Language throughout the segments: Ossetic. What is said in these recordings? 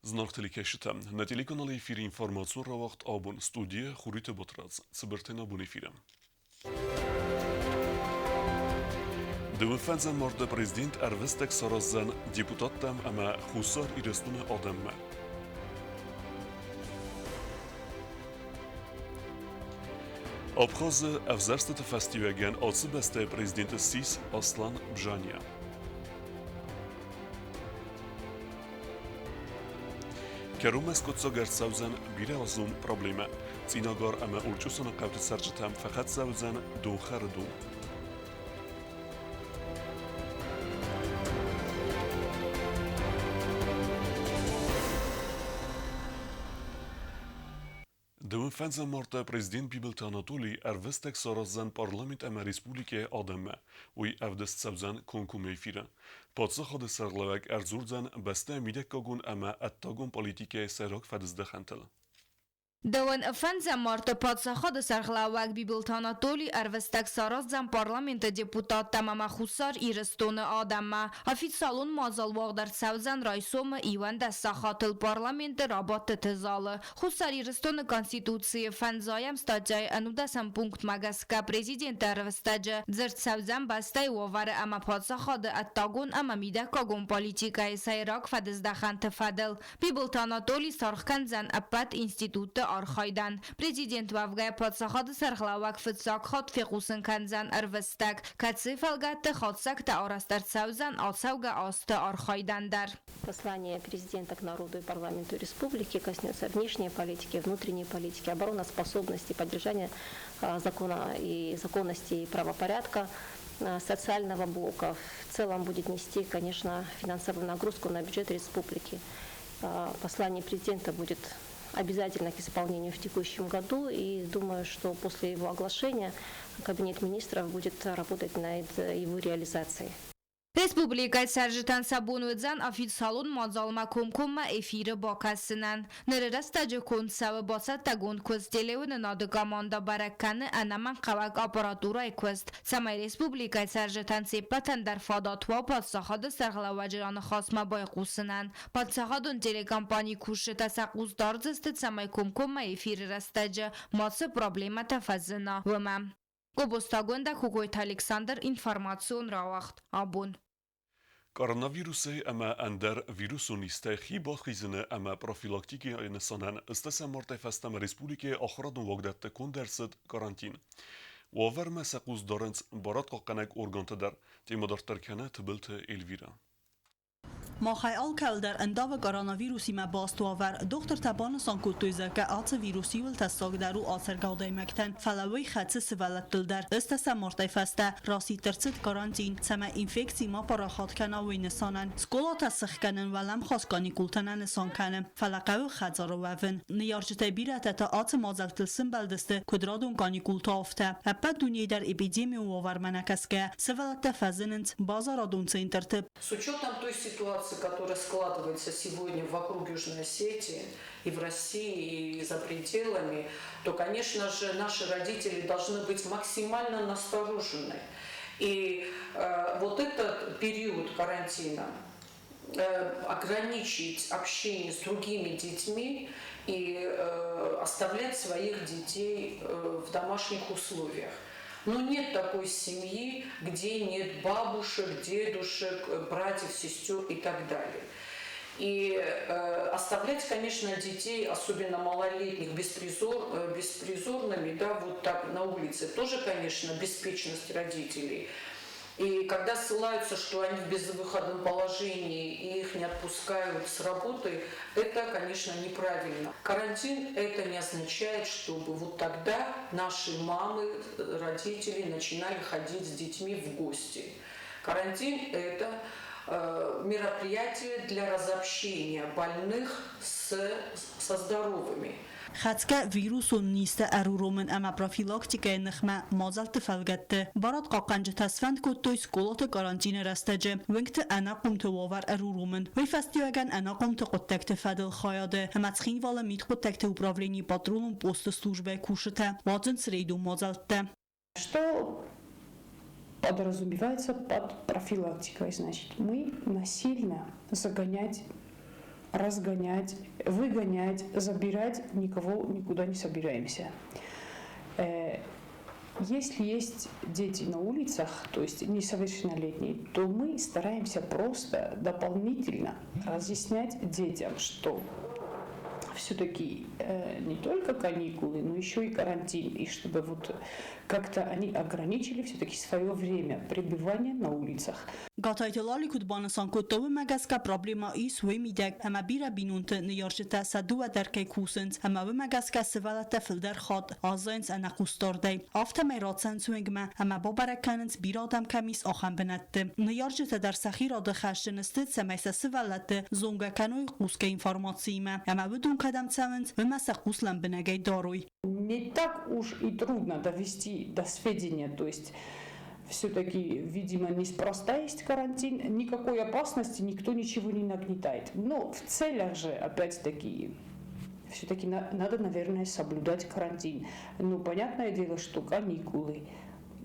Зынаргъ телекӕсджытӕ, нӕ телеканалы эфиры информацион рауагъд абон студийӕ Хуриты Батрадз. Цыбыртӕй нӕ бон эфиры. Дыууын фӕндзӕм марты президент ӕрвыстӕг сараздзӕн депутаттӕм ӕмӕ Хуссар Ирыстоны адӕммӕ. Абхазы ӕвзӕрстыты фӕстиуӕгӕн ацы бӕстӕйы президент ссис Аслан Бжания. Кӕронмӕ скъуыддзаг ӕрцӕудзӕн бирӕазон проблемӕ. Цъинагар ӕмӕ Урчъусаны хъӕуты цӕрджытӕм фӕхӕццӕ уыдзӕн донхӕры дон. Дыууын фӕндзӕм марты президент Бибылты Анатолий ӕрвыстӕг сараздзӕн парламент ӕмӕ республикӕйы адӕммӕ. Уый ӕвдыст цӕудзӕн комкоммӕ эфиры. Паддзахады сӕргълӕууӕг ӕрдзурдзӕн бӕстӕйы мидӕггагон ӕмӕ ӕддагон политикӕйы сӕйраг фӕдыздӕхӕнтыл. Дӕуӕн фӕндзӕм марты паддзахады сӕргълӕууӕг Бибылты Анатолий ӕрвыстӕг сараздзӕн парламенты депутаттӕм ӕмӕ Хуссар Ирыстоны адӕммӕ. Официалон мадзал уагъд ӕрцӕудзӕн райсомы 11 сахатыл парламенты рабадтыты залы. Хуссар Ирыстоны Конституцийы фӕндзайӕм статьяйы ӕнудӕсӕм пунктмӕ гӕсгӕ президенты ӕрвыстӕджы дзырд цӕудзӕн бӕстӕйы уавӕры ӕмӕ паддзахады ӕддагон ӕмӕ мидӕггагон политикӕйы сӕйраг фӕдыздӕхӕнты фӕдыл. Бибылты Анатолий саргъ кӕндзӕн ӕппӕт институтты архайдӕн. Президент уӕвгӕйӕ паддзахады сӕргълӕууӕг фыццаг хатт фехъусын кӕндзӕн ӕрвыстӕг, кӕцыйы фӕлгӕтты хатдзӕгтӕ арӕзт ӕрцӕудзӕн ацӕугӕ азты архайдӕн дӕр. Послание президента к народу и парламенту республики коснется внешней политики, внутренней политики, обороноспособности, поддержания закона и законности и правопорядка, социального блока. В целом будет нести, конечно, финансовую нагрузку на бюджет республики. Послание президента будет обязательно к исполнению в текущем году. И думаю, что после его оглашения Кабинет министров будет работать над его реализацией. Республикӕйы цӕрджытӕн сӕ бон уыдзӕн официалон мадзалмӕ комкоммӕ эфиры бакӕсынӕн. Ныры рӕстӕджы конд цӕуы бацӕттӕгонд куыст телеуынынады командӕ бӕрӕг кӕны ӕнӕмӕнгхъӕуӕг аппаратурӕйы куыст, цӕмӕй республикӕйы цӕрджытӕн се ппӕтӕн дӕр фадат уа паддзахады сӕргълӕууӕджы раныхасмӕ байхъусынӕн. Паддзахадон телекомпанийы кусджытӕ сӕ хъус дардзысты, цӕмӕй комкоммӕ эфиры рӕстӕджы мацы проблемӕтӕ фӕзына, уымӕ. Гобозтагондӕ Кокойты Александр информацион рауагъд абон. Коронавирусӕй ӕмӕ ӕндӕр вирусон низтӕй хи бахизыны ӕмӕ профилактикӕйы нысанӕн ӕстӕсӕм мартӕй фӕстӕмӕ республикӕйы ахуырадон уагдӕтты конд ӕрцыд карантин. Уавӕрмӕ сӕ хъус дарынц барадхъахъхъӕнӕг органтӕ дӕр, темӕ дарддӕр кӕны Тыбылты Эльвирӕ. Махӕй алкӕуылдӕр ӕндавы коронавирусимӕ баст уавӕр. Дохтыртӕ банысан кодтой, зӕгъгӕ, ацы вирус иуыл тӕссагдӕр у ацӕргӕ адӕймӕгтӕн, фӕлӕ уый хӕцы сывӕллӕттыл дӕр. Ӕстӕсӕм мартӕй фӕстӕ расидт ӕрцыд карантин, цӕмӕй инфекци ма парахат кӕна, уый нысанӕн. Скъолатӕ сыхгӕнын уӕлӕмхас каникултӕ нӕ нысан кӕны, фӕлӕ хъӕуы хӕдзары уӕвын. Ныййарджытӕй бирӕтӕ та ацы мадзӕлттыл сымбӕлдысты, куыд радон каникулты, афтӕ. Ӕппӕт дунейы дӕр эпидемион уавӕрмӕ нӕ кӕсгӕйӕ, сывӕллӕттӕ фӕзынынц базарадон центрты. С учетом той ситуации, которая складывается сегодня вокруг Южной Осетии и в России, и за пределами, то, конечно же, наши родители должны быть максимально насторожены. И вот этот период карантина ограничить общение с другими детьми и оставлять своих детей в домашних условиях. Но нет такой семьи, где нет бабушек, дедушек, братьев, сестер и так далее. И оставлять, конечно, детей, особенно малолетних, беспризорными, да, вот так на улице, тоже, конечно, беспечность родителей. И когда ссылаются, что они в безвыходном положении и их не отпускают с работы, это, конечно, неправильно. Карантин это не означает, чтобы вот тогда наши мамы, родители начинали ходить с детьми в гости. Карантин – это мероприятие для разобщения больных со здоровыми. Хӕцгӕ вирусон низтӕ ӕруромын ӕмӕ профилактикӕйы ныхмӕ мадзӕлтты фӕлгӕтты барадхъахъхъӕнджытӕ сфӕнд кодтой скъолаты карантины рӕстӕджы уынгты ӕнахъомты уавӕр ӕруромын. Уый фӕстиуӕгӕн ӕнахъомты хъуыддӕгты фӕдыл хайады ӕмӕ Цхинвалы мидхъуыддӕгты управленийы патрулон посты службӕйы кусджытӕ уадзынц рейдон мадзӕлттӕ. Что подразумевается под профилактикой? Значит, мы насильно загонять Разгонять, выгонять, забирать никого никуда не собираемся. Если есть дети на улицах, то есть несовершеннолетние, то мы стараемся просто дополнительно разъяснять детям, что все-таки не только каникулы, но еще и карантин, и чтобы вот как-то они ограничили все-таки свое время пребывания на улицах. Гатайты Лали куыд банысан кодта, уымӕ гӕсгӕ проблемӕ ис уый мидӕг, ӕмӕ бирӕ бинонты ныййарджытӕ сӕ дыууӕ дӕр кӕй кусынц, ӕмӕ уымӕ гӕсгӕ сывӕллӕттӕ фылдӕр хатт аззайынц ӕнӕхъусдардӕй. Афтӕмӕй рацӕуынц уынгмӕ ӕмӕ бабӕрӕг кӕнынц, бирӕ адӕм кӕм ис, ахӕм бынӕтты. Ныййарджытӕ дӕр сӕхи рады хӕсджын сты, цӕмӕй сӕ сывӕллӕтты зонгӕ кӕной хъусгӕ информациимӕ, ӕмӕ уыдон кӕдӕм цӕуынц, уымӕ сӕ хъус лӕмбынӕгӕй дарой. Не так уж и трудно довести до сведения, то есть все-таки, видимо, неспроста есть карантин, никакой опасности, никто ничего не нагнетает. Но в целях же, опять-таки, все-таки надо, наверное, соблюдать карантин. Ну, понятное дело, что каникулы.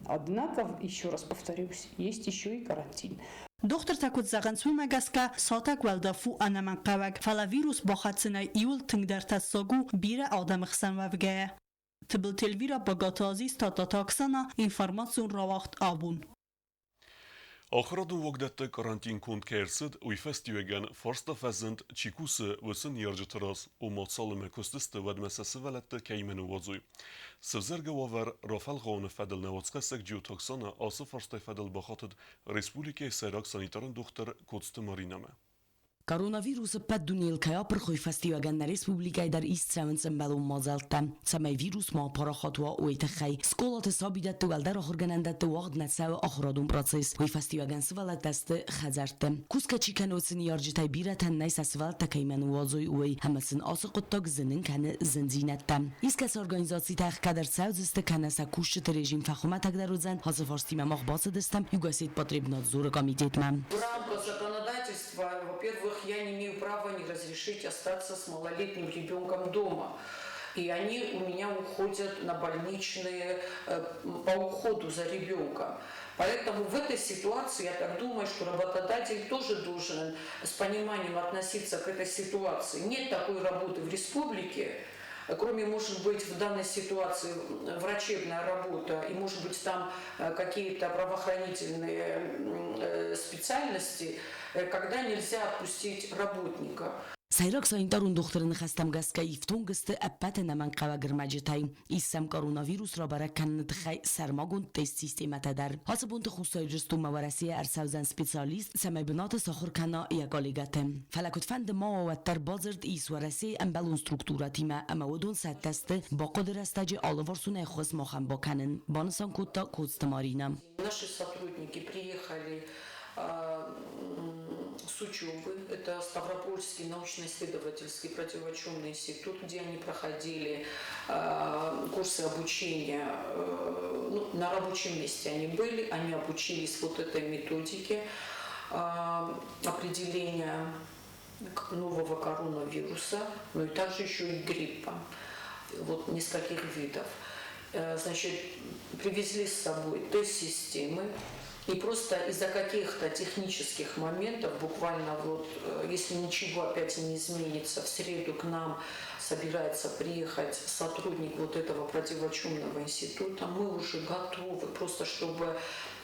Однако, еще раз повторюсь, есть еще и карантин. Дохтыртӕ куыд зӕгъынц, уымӕ гӕсгӕ сатӕг уӕлдӕф у ӕнӕмӕнгхъӕуӕг, фӕлӕ вирус бахӕцынӕй иууыл тынгдӕр тӕссаг у бирӕ адӕмы хсӕн уӕвгӕйӕ. Тыбылты Эльвира, Багаты Азиз, Тадтаты Оксана, информацион рауагъд Абон. Ахуырадон уагдӕтты карантин конд кӕй ӕрцыд, уый фӕстиуӕгӕн фарста фӕзынд, чи кусы, уыцы ныййарджыты раз, ома цалынмӕ куыстысты, уӕдмӕ сӕ сывӕллӕтты кӕимӕ ныууадзой. Сӕвзӕргӕ уавӕр рафӕлгъауыны фӕдыл нӕ уацхӕссӕг Джиоты Оксана ацы фарстайы фӕдыл бахатыд республикӕйы сӕйраг санитарон дохтыр Коцты Маринамӕ. Коронавирусы ӕппӕт дунейыл кӕй апырх, уый фӕстиуӕгӕн нӕ республикӕйы дӕр ист цӕуынц ӕмбӕлон мадзӕлттӕ, цӕмӕй вирус ма апарахат уа, уый тыххӕй. Скъолаты сабидӕтты уӕлдӕр ахуыргӕнӕндӕтты уагъд нӕ цӕуы ахуырадон процесс, уый фӕстиуӕгӕн сывӕллӕттӕ сты хӕдзӕртты. Кусгӕ чи кӕны, уыцы ныййарджытӕй бирӕтӕн нӕй сӕ сывӕллӕттӕ кӕимӕ ныууадзой, уый, ӕмӕ сын ацы хъуыддаг зынын кӕны зындзинӕдтӕ. Искӕцы организацитӕ ӕхгӕд ӕрцӕудзысты кӕнӕ сӕ кусджыты режим фӕхуымӕтӕгдӕр уыдзӕн, ацы фарстимӕ мах бацыдыстӕм Югосетпотребнадзоры комитетмӕ. В рамках законодательства, во-первых, я не имею права не разрешить остаться с малолетним ребенком дома. И они у меня уходят на больничные по уходу за ребенком. Поэтому в этой ситуации, я так думаю, что работодатель тоже должен с пониманием относиться к этой ситуации. Нет такой работы в республике, кроме, может быть, в данной ситуации врачебная работа и, может быть, там какие-то правоохранительные специальности, когда нельзя отпустить работника. Сӕйраг санитарон дохтыры ныхӕстӕм гӕсгӕ ифтонг сты ӕппӕт ӕнӕмӕнгхъӕуӕг ӕрмӕджытӕй. Ис сӕм коронавирус рабӕрӕг кӕныны тыххӕй сӕрмагонд тест-системӕтӕ дӕр. Ацы бонты Хуссар Ирыстонмӕ Уӕрӕсейӕ ӕрцӕудзӕн специалист, цӕмӕй бынаты сахуыр кӕна йӕ коллегӕты. Фӕлӕ куыдфӕнды ма уа, уӕддӕр бадзырд ис Уӕрӕсейы ӕмбӕлон структурӕтимӕ ӕмӕ уыдон цӕттӕ сты бахъуыды рӕстӕджы алыварсон ӕххуыс махӕн бакӕнын, банысан кодта Коцты Маринӕ. Наши сотрудники приехали с учебы. Это Ставропольский научно-исследовательский противочумный институт, где они проходили курсы обучения. Ну, на рабочем месте они были, они обучились вот этой методике определения нового коронавируса, ну и также еще и гриппа, вот нескольких видов. Значит, привезли с собой тест-системы, и просто из-за каких-то технических моментов, буквально вот, если ничего опять не изменится, в среду к нам собирается приехать сотрудник вот этого противочумного института, мы уже готовы, просто чтобы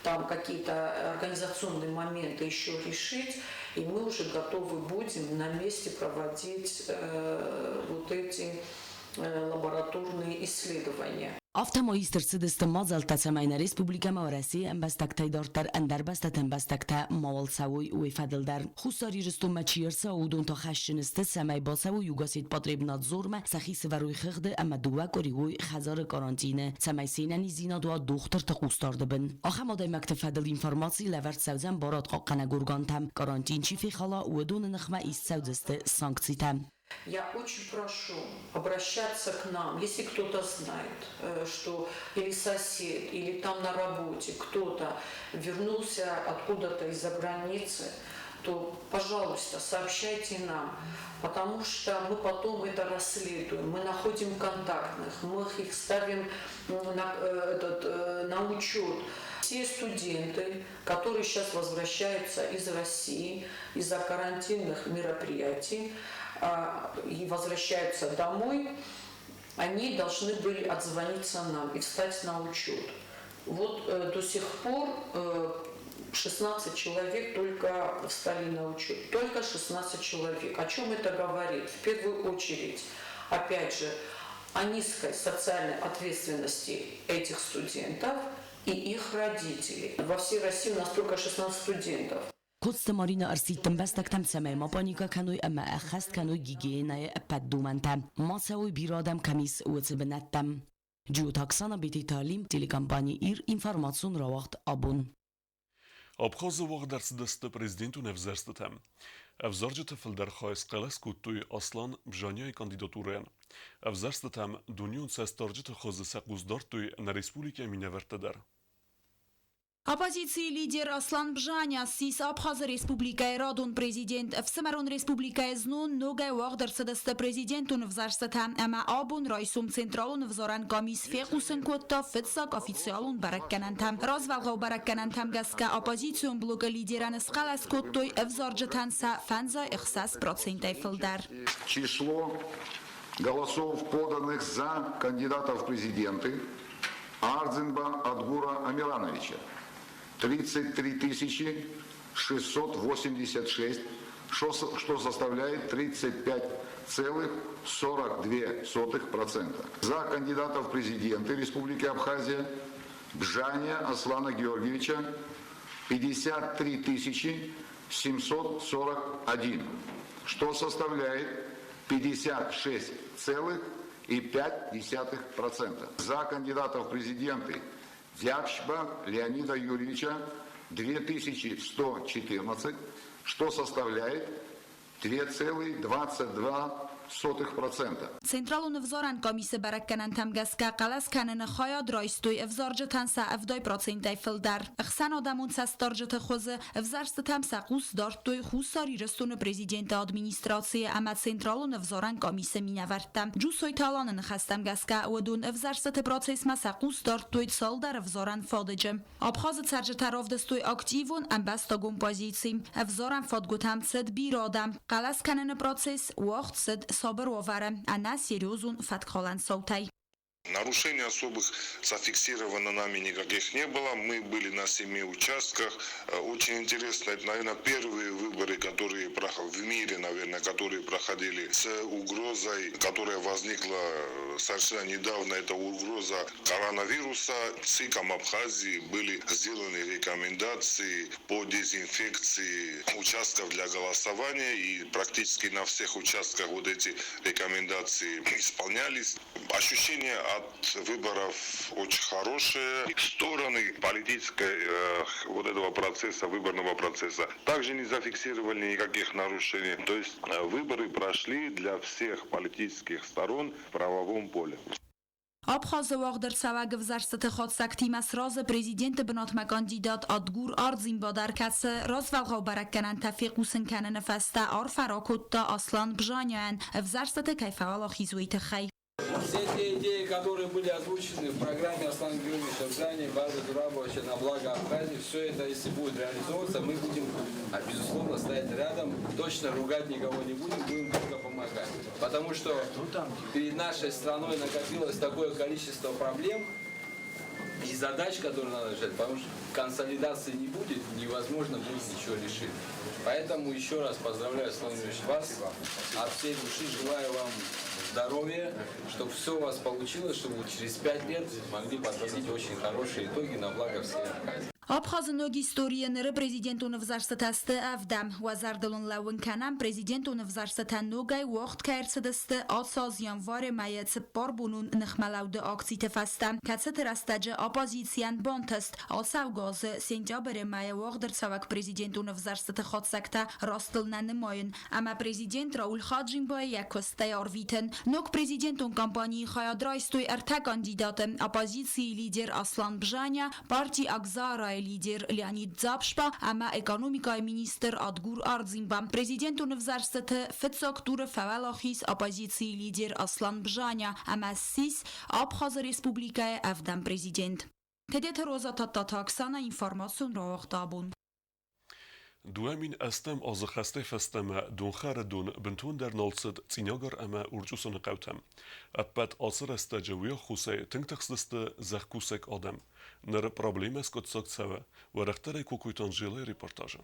там какие-то организационные моменты еще решить, и мы уже готовы будем на месте проводить вот эти лабораторные исследования. Афтӕ ма ист ӕрцыдысты мадзӕлттӕ, цӕмӕй нӕ республикӕмӕ Уӕрӕсейы ӕмбӕстӕгтӕй дарддӕр ӕндӕр бӕстӕты ӕмбӕстӕгтӕ мауал цӕуой, уый фӕдыл дӕр. Хуссар Ирыстонмӕ чи ӕрцӕуы, уыдон та хӕсджын сты, цӕмӕй бацӕуой Югосетпотребнадзормӕ, сӕхи сывӕрой хыгъды ӕмӕ дыууӕ къуыри уой хӕдзары карантины, цӕмӕй се нӕниздзинад уа дохтырты хъусдарды бын. Ахӕм адӕймӕгты фӕдыл информаци лӕвӕрд цӕудзӕн барадхъахъхъӕнӕг органтӕм. Карантин чи фехала, уыдоны ныхмӕ ист цӕудзысты санкцитӕ. Я очень прошу обращаться к нам, если кто-то знает, что или сосед, или там на работе кто-то вернулся откуда-то из-за границы. то, пожалуйста, сообщайте нам, потому что мы потом это расследуем, мы находим контактных, мы их ставим на, этот, на учет. Все студенты, которые сейчас возвращаются из России из-за карантинных мероприятий и возвращаются домой, они должны были отзвониться нам и встать на учет. Вот до сих пор 16 человек только встали на учет. Только 16 человек. О чем это говорит? В первую очередь, опять же, о низкой социальной ответственности этих студентов и их родителей. Во всей России у нас только 16 студентов. Коцты Марина ӕрсидт ӕмбӕстӕгтӕм, цӕмӕй ма паникӕ кӕной ӕмӕ ӕххӕст кӕной гигиенӕйы ӕппӕт домӕнтӕ, ма цӕуой бирӕ адӕм кӕм ис, уыцы бынӕттӕм. Джиоты Оксана, Бететы Алим, телекомпани Ир, информацион рауагъд Абон. Абхазы уагъд ӕрцыдысты президентон ӕвзӕрстытӕ. Ӕвзарджыты фылдӕр хай схъӕлӕс кодтой Аслан Бжаняйы кандидатурӕйӕн. Ӕвзӕрстытӕм дунеон цӕстдарджыты хуызы сӕ хъус дардтой нӕ республикӕйы минӕвӕрттӕ дӕр. Оппозицийы лидер Аслан Бжаня ссис Абхазы Республикӕйы радон президент. Ӕфсымӕрон республикӕйы знон ногӕй уагъд ӕрцыдысты президентон ӕвзӕрстытӕ ӕмӕ абон райсом Централон ӕвзарӕн къамис фехъусын кодта фыццаг официалон бӕрӕггӕнӕнтӕ. Развӕлгъау бӕрӕггӕнӕнтӕм гӕсгӕ оппозицион блокы лидерӕн схъӕлӕс кодтой ӕвзарджытӕн сӕ 56 процентӕй фылдӕр. Число голосов, поданных за кандидатов в президенты Ардзинба Адгура Амирановича 33 686, что составляет 35,42%. За кандидата в президенты Республики Абхазия Бжания Аслана Георгиевича 53 741, что составляет 56,5%. За кандидата в президенты Дябчба Леонида Юрьевича 2114, что составляет 2,22 процента. Централон ӕвзарӕн къамисы бӕрӕггӕнӕнтӕм гӕсгӕ хъӕлӕс кӕныны хайад райстой ӕвзарджытӕн сӕ 70 процентӕй фылдӕр. Ӕхсӕнадӕмон цӕстдарджыты хуызы ӕвзӕрстытӕм сӕ хъус дардтой Хуссар Ирыстоны президенты администрацийы ӕмӕ Централон ӕвзарӕн къамисы минӕвӕрттӕ. Джусойты Аланы ныхӕстӕм гӕсгӕ, уыдон ӕвзӕрстыты процессмӕ сӕ хъус дардтой цалдӕр ӕвзарӕн фадыджы. Абхазы цӕрджытӕ равдыстой активон ӕмбӕстагон позици. Ӕвзарӕн фадгуытӕм цыд бирӕ адӕм. Хъӕлӕс кӕныны процесс уагъд цыд сабыр уавӕры, ӕнӕ серьезон фӕткхалӕн цаутӕй. Нарушений особых зафиксировано нами никаких не было. Мы были на семи участках. Очень интересно, это, наверное, первые выборы, которые в мире, наверное, которые проходили с угрозой, которая возникла совершенно недавно, это угроза коронавируса. ЦИКом Абхазии были сделаны рекомендации по дезинфекции участков для голосования, и практически на всех участках вот эти рекомендации исполнялись. Ощущение от выборов очень хорошие. Стороны политической вот этого процесса, выборного процесса, также не зафиксировали никаких нарушений. То есть выборы прошли для всех политических сторон в правовом поле. Абхазы уагъд ӕрцӕуӕг ӕвзӕрстыты хатдзӕгтимӕ сразы президенты бынатмӕ кандидат Адгур Ардзинба дӕр, кӕцы развӕлгъау бӕрӕггӕнӕнтӕ фехъусын кӕныны фӕстӕ арфӕ ракодта Аслан Бжаняйӕн, ӕвзӕрстыты кӕй фӕуӕлахиз, уый тыххӕй. Все те идеи, которые были озвучены в программе Аслана Георгиевича Бжани, Базы Зурабовича на благо Абхазии, все это, если будет реализовываться, мы будем, безусловно, стоять рядом, точно ругать никого не будем, будем только помогать. Потому что перед нашей страной накопилось такое количество проблем и задач, которые надо решать, потому что консолидации не будет, невозможно будет ничего решить. Поэтому еще раз поздравляю, Аслан Георгиевич, вас от всей души желаю вам здоровья, чтобы все у вас получилось, чтобы вы через 5 лет могли подводить очень хорошие итоги на благо всей Абхазии. Абхазы ног историйы ныры президентон ӕвзӕрстытӕ сты ӕвдӕм. Уӕ зӕрдыл ын лӕууын кӕнӕм, президентон ӕвзӕрстытӕ ногӕй уагъд кӕй ӕрцыдысты ацы аз январы мӕйы цыппарбонон ныхмӕлӕуды акциты фӕстӕ, кӕцыты рӕстӕджы оппозицийӕн бантыст ацӕугӕ азы сентябры мӕйы уагъд ӕрцӕуӕг президентон ӕвзӕрстыты хатдзӕгтӕ растыл нӕ нымайын ӕмӕ президент Рауль Хаджимбайы йӕ куыстӕй арвитын. Ног президентон кампанийы хайад райстой ӕртӕ кандидаты: оппозицийы лидер Аслан Бжаня, парти Агзарайы Республикӕйы лидер Леонид Дзапшба ӕмӕ экономикӕйы министр Адгур Ардзинба. Президентон ӕвзӕрстыты фыццаг туры фӕуӕлахиз оппозицийы лидер Аслан Бжаня ӕмӕ ссис Абхазы Республикӕйы ӕвдӕм президент. Тедеты Роза Тадтаты Оксана информацион рауагъд абон. 2008 азы хӕстӕй фӕстӕмӕ донхӕры дон бынтондӕр нал цыд Цъинагар ӕмӕ Урчъусоны хъӕутӕм. Ӕппӕт ацы рӕстӕджы уый аххосӕй тынг тыхстысты зӕхкусӕг адӕм. Ныр проблемӕ скъуыддзаг цӕуы, уӕрӕхдӕрӕй Кокойты Анжелӕйы репортажы.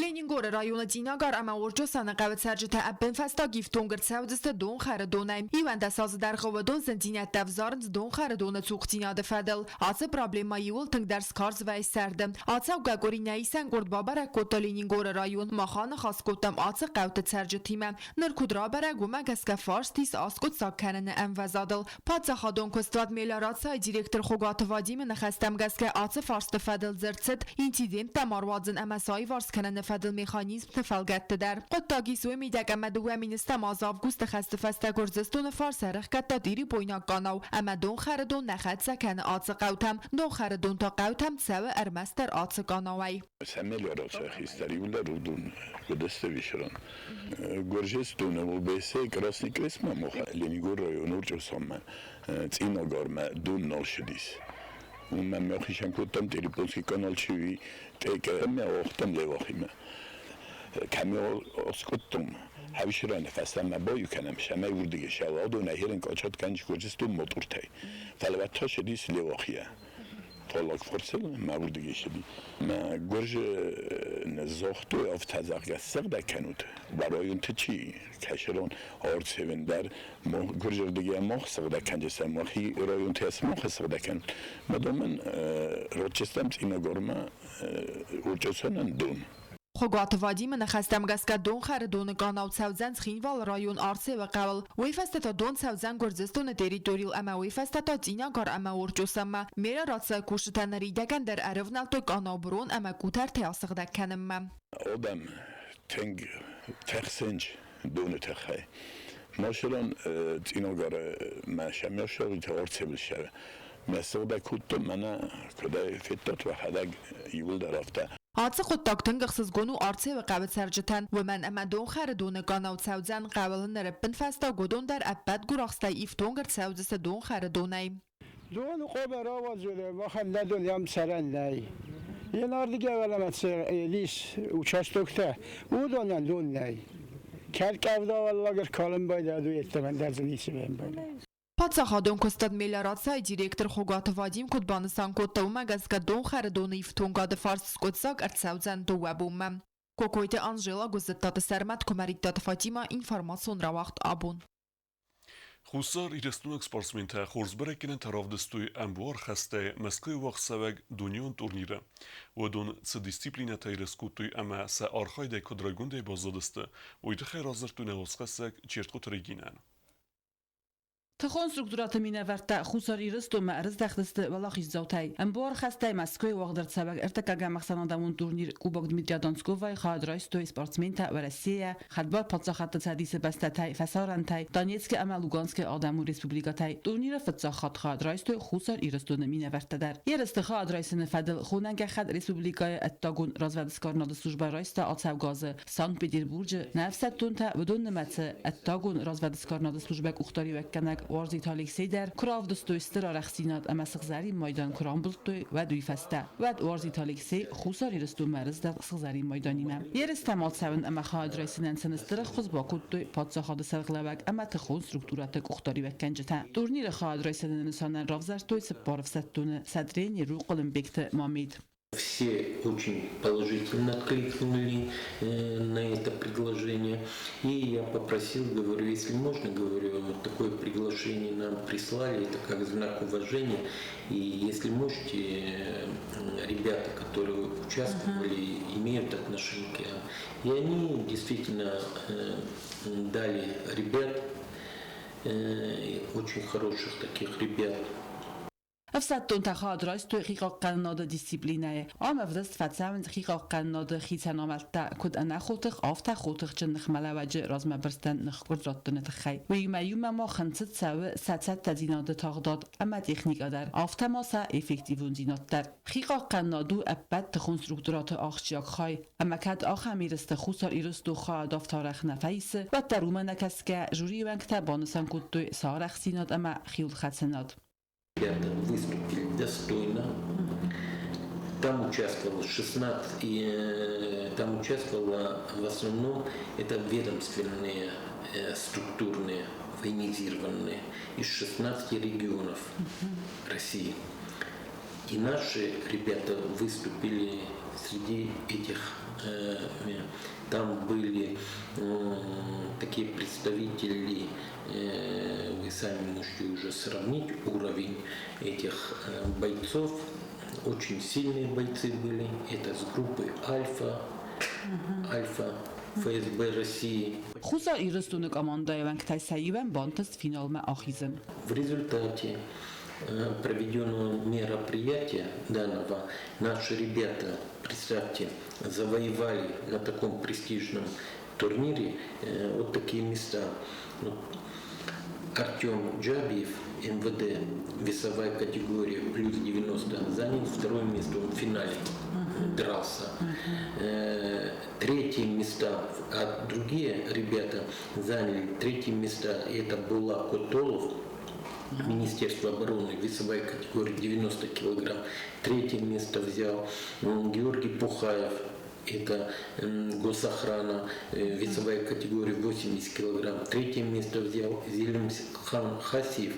Ленингоры районы Цъинагар ӕмӕ Орчъосаны хъӕуы цӕрджытӕ ӕппынфӕстаг ифтонг ӕрцӕудзысты донхӕры донӕй. 11 азы дӕргъы уыдон зындзинӕдтӕ ӕвзарынц донхӕры доны цухдзинады фӕдыл. Ацы проблемӕ иууыл тынгдӕр скарз вӕййы сӕрды. Ацӕугӕ къуыри нӕ исӕн къорд бабӕрӕг кодта Ленингоры район. Мах аныхас кодтам ацы хъӕуты цӕрджытимӕ. Ныр куыд рабӕрӕг, уымӕ гӕсгӕ фарст ис аскъуыддзаг кӕныны ӕмвӕзадыл. Паддзахадон куыстуат Мелиорацияйы директор Хуыгаты Вадимы ныхӕстӕм гӕсгӕ ацы фарсты фӕдыл дзырд цыд инциденттӕ ма руадзын ӕмӕ сӕ аиварс кӕныны фӕдыл механизмты фӕлгӕтты дӕр. Хъуыддаг ис уый мидӕг ӕмӕ 2000 азы августы хӕсты фӕстӕ Гуырдзыстоны фарс ӕрӕхгӕдта Тъирибойнаг къанау ӕмӕ донхӕры дон нӕ хӕццӕ кӕны ацы хъӕутӕм. Донхӕры дон та хъӕутӕм цӕуы ӕрмӕстдӕр ацы къанауӕй. Сӕ мелиорацияй хистӕр иулдӕр уыдон уыдысты вишран. Гуырджистоны ОБСЕ Красный Крестмӕ мох Ленингор районы Урчъусонмӕ Цъиногармӕ дон нал ссыдис. Уымӕ мӕхицӕн кодтам Тъирипонский канал чи уи, тъекъе ӕмӕ уагътам Левахимӕ. Кӕм аскъуыдтон, хӕвсирӕны фӕстӕмӕ баиу кӕнӕм, цӕмӕй уырдыгӕй сӕ уадонӕй херын къачат кӕныс Гуырдзыстон мотортӕй. Фӕлӕ уӕд та ссыдис Левахийӕ. Фаллаг фарсыл мӕ уырдыгӕй ссыди. Мӕ гуырзы загътой, афтӕ зӕгъгӕ, ссыгъдӕг кӕнут. Барайонты чи кӕсырон Арцевен дӕр гуырзырдыгӕй мах сыгъдӕг кӕнджысӕм, махи районтӕ сымах сыгъдӕг кӕнут. Мадомӕн Рочестӕм Цъинагормӕ Урчъосонӕн дон. Хуыгаты Вадимы ныхӕстӕм гӕсгӕ донхӕры доны къанау цӕудзӕн Цхинвалы район Арцеуы хъӕуыл. Уый фӕстӕ та дон цӕудзӕн Гуырдзыстоны территорийыл ӕмӕ уый фӕстӕ та Цъинагар ӕмӕ Орчъосанмӕ. Мелиорацийы кусджытӕ ныридӕгӕн дӕр ӕрывнӕлдтой къанау бырон ӕмӕ къутӕртӕ асыгъдӕг кӕнынмӕ. Адӕм тынг тӕхсынц доны тыххӕй. Машинон Цъинагары мӕ сӕмӕсӕрты Арцеуы сӕр мӕ сыгъдӕг кодтон, мӕнӕ куыдӕй федтат уӕхӕдӕг иууылдӕр афтӕ. Ацы хъуыддаг тынг ӕхсызгон у Арцеуы хъӕуы цӕрджытӕн, уымӕн ӕмӕ донхӕры доны къанау цӕудзӕн хъӕуыл ныр ӕппынфӕстаг уыдон дӕр ӕппӕт гуырахстӕй ифтонг ӕрцӕудзысты донхӕры донӕй. Доны къоба рауадзуй, махӕн нӕ дон ам цӕрӕн нӕй. Енардыгӕй уӕлӕмӕ ис участоктӕ, уыдонӕн дон нӕй. Кӕд къӕвда уӕллаг ӕркалын байдайа, йеддӕмӕ ӕндӕр дзы ницы бамбӕлы. Паддзахадон куыстад Мелиорацияйы директор Хуыгаты Вадим куыд банысан кодта, уымӕ гӕсгӕ донхӕры доны ифтонгады фарст скъуыддзаг ӕрцӕудзӕн дыууӕ бонмӕ. Кокойты Анжела, Гуыззыдтаты Сӕрмӕт, Куымӕридтаты Фатимӕ, информацион рауагъд абон. Хуссар Ирыстонаг спортсментӕ хорз бӕрӕггӕнӕнтӕ равдыстой ӕмбуар хӕстӕй Мӕскуыйы уагъдцӕуӕг дунеон турниры. Уыдон цы дисциплинӕтӕ ерыс кодтой ӕмӕ сӕ архайдӕй куыд райгондӕй баззадысты, уый тыххӕй радзырдтой нӕ уацхӕссӕг Чертхъоты Регинӕн. Тыхон структурӕты минӕвӕрттӕ Хуссар Ирыстонмӕ ӕрыздӕхтысты уӕлахиздзаутӕй. Ӕмбуар хӕстӕй Мӕскуыйы уагъд ӕрцӕуӕг ӕртыккӕгӕм ӕхсӕнадӕмон турнир Кубок Дмитрия Донсковайы хайад райстой спортсментӕ Уӕрӕсейӕ, Хӕдбар паддзахадты Цӕдисы бӕстӕтӕй, фӕсарӕнтӕй, Донецкы ӕмӕ Луганскы адӕмон республикӕтӕй. Турниры фыццаг хатт хайад райстой Хуссар Ирыстоны минӕвӕрттӕ дӕр. Ерысты хайад райсыны фӕдыл хонӕн гӕххӕтт республикӕйы ӕддагон развӕдсгарынады службӕ райста ацӕугӕ азы Санкт-Петербурджы нӕ ӕфсӕддонтӕ уыдон нымӕцы ӕддагон развӕдсгарынады службӕ къухдариуӕггӕнӕг Уарзиты Алексей дӕр куы равдыстой стыр арӕхстдзинад ӕмӕ сыгъзӕрин майдан куы рамбылдтой, уӕд уый фӕстӕ. Уӕд Уарзиты Алексей Хуссар Ирыстонмӕ ӕрыздӕхт сыгъзӕрин майданимӕ. Ерыстӕм ацӕуын ӕмӕ хайад райсынӕн сын стыр ӕххуыс бакодтой паддзахады сӕргълӕууӕг ӕмӕ тыхон структурӕты къухдариуӕггӕнджытӕ. Турниры хайад райсыны нысанӕн равзӕрстой цыппар ӕфсӕддоны, сӕ тренер у Хъуылымбегты Мамед. Все очень положительно откликнули на это предложение. И я попросил, говорю, если можно, говорю, вот такое приглашение нам прислали, это как знак уважения. И если можете, ребята, которые участвовали, имеют отношение к нам. И они действительно дали ребят, очень хороших таких ребят. Ӕфсӕддонтӕ хайад райстой хихъахъхъӕнынады дисциплинӕйы. Ам ӕвдыст фӕцӕуынц хихъахъхъӕнынады хицӕн амӕлттӕ, куыд ӕнӕхотых, афтӕ хотыхджын ныхмӕлӕууӕджы размӕбырстӕн ныхкъуырд раттыны тыххӕй. Уыимӕ иумӕ ма хынцыд цӕуы сӕ цӕттӕдзинады тагъдад ӕмӕ техникӕ дӕр, афтӕ ма сӕ эффективондзинад дӕр. Хихъахъхъӕнынад у ӕппӕт тыхон структурӕты ахсджиаг хай, ӕмӕ кӕд ахӕм ерысты Хуссар Ирыстон хайад афтӕ арӕх нӕ фӕисы, уӕддӕр уымӕ нӕ кӕсгӕ, жюрийы уӕнгтӕ банысан кодтой сӕ арӕхстдзинад ӕмӕ хиуылхӕцынад. Ребята выступили достойно. Там участвовало 16, и, там участвовало в основном это ведомственные, структурные, военизированные из 16 регионов России. И наши ребята выступили среди этих. Там были такие представители, вы сами можете уже сравнить уровень этих бойцов. Очень сильные бойцы были. Это с группы Альфа, Альфа ФСБ России. Хуссар Ирыстоны командӕйы уӕнгтӕй сӕ иуӕн бантыст финалмӕ ахизын. В результате проведенного мероприятия данного наши ребята, представьте, завоевали на таком престижном турнире вот такие места. Вот Артем Джабиев, МВД, весовая категория плюс 90, занял второе место, он в финале дрался. Третье места, а другие ребята заняли третье места, это Була Котолов, Министерство обороны, весовая категория 90 килограмм. Третье место взял Георгий Пухаев, это госохрана, весовая категория 80 килограмм. Третье место взял Зелимхан Хасиев,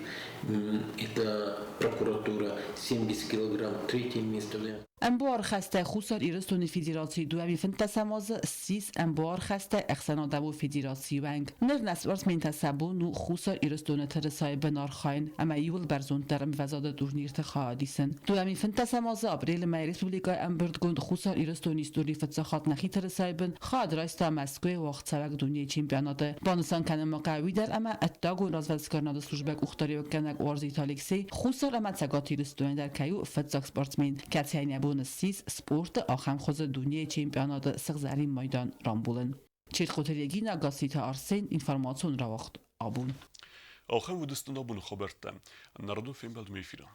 это прокуратура, 70 килограмм. Третье место взял. Ӕмбуархӕстӕй Хуссар Ирыстоны Федерацийы дыууӕ фынддӕсӕм азы ссис ӕмбуархӕстӕй ӕхсӕнадӕмон федерацийы уӕнг. Ныр нӕ спортсментӕ сӕ бон у Хуссар Ирыстоны тырысайы бын архайын ӕмӕ иууыл бӕрзонддӕр ӕмвӕзады турнирты хайад исын. 2015 азы апрелы мӕйы республикӕйы ӕмбырдгонд Хуссар Ирыстоны историйы фыццаг хатт нӕхи тырысайы бын хайад райста Мӕскуыйы уагъдцӕуӕг дунейы чемпионаты. Банысан кӕнын ма хъӕуы уый дӕр, ӕмӕ ӕддагон развӕдсгарынады службӕ къухдариуӕггӕнӕг Уарзиты Алексей Хуссар ӕмӕ Цӕгат Ирыстоны дӕр кӕй у фыццаг спортсмен, кӕцыйӕн йӕ бон ссис спорты ахӕм хуызы дунейы чемпионаты сыгъзӕрин майдан рамбулын. Чертхъоты Регина, Гасситы Арсен, информацион рауагъд абон. Ахӕм уыдысты абоны хабӕрттӕ. Народон фембӕлдмӕ эфиры.